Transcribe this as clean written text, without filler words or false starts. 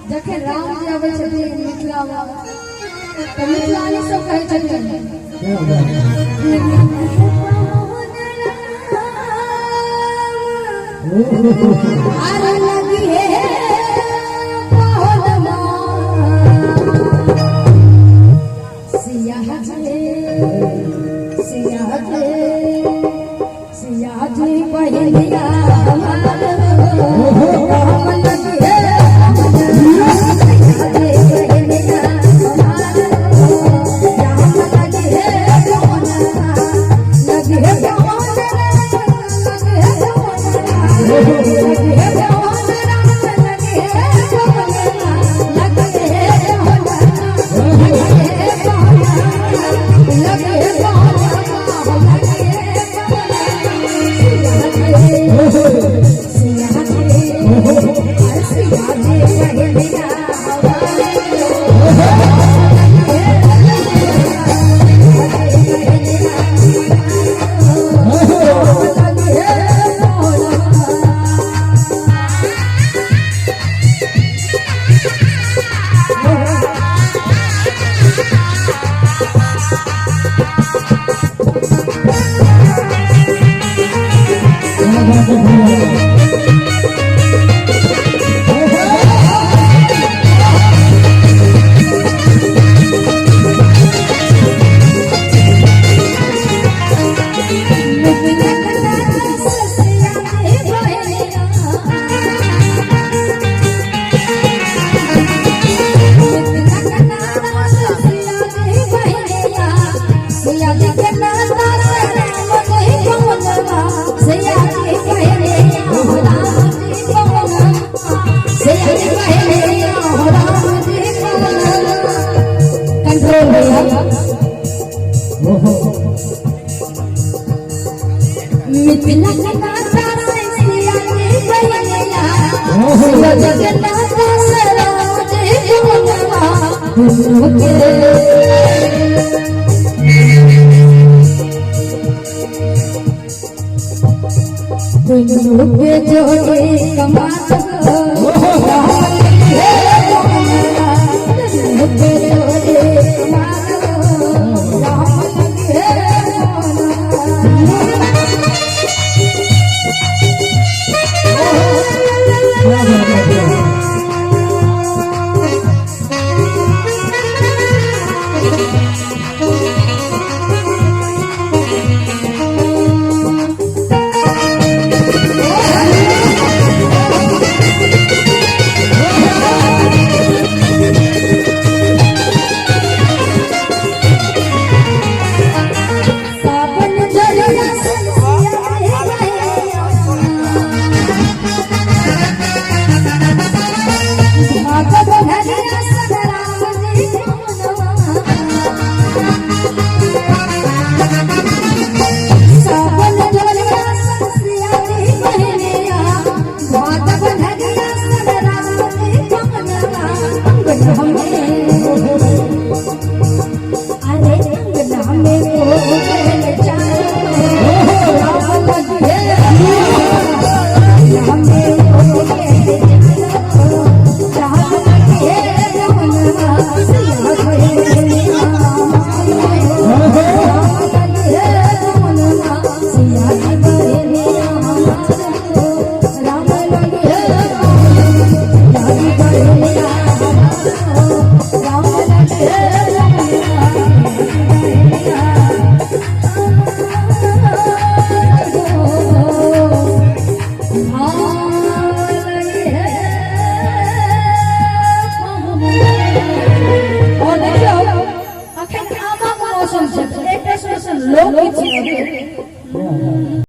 जखन राम जी अबै छथिन मिथिलामे तऽ मिथिलानी सब कहै छथिन, आर लगी है सिया जी, सिया जी, सिया जी बहिनिया हमार, राम लगी है, सिया जी बहिनिया हमार, राम लगी है, लगी है, लगी है, लगी है, लगी है, लगी है, लगी है, कंट्रोल भैया। मिथिला के नाता से सिया जी बहिनिया, सिया जी के नाता से राम जी कौनवा, दुनू के जोड़ी कमाल हो, राम लगी है कौनवा, दुनू के जोड़ी कमाल हो, राम लगी है कौनवा। क्या बात है। सावन जरिया सिया बहिनिया, भागव भरिया सब राम जी कौनवा। सावन जरिया सिया बहिनिया, भागव भरिया सब राम जी कौनवा, अंगना में, अरे अंगना में कोयल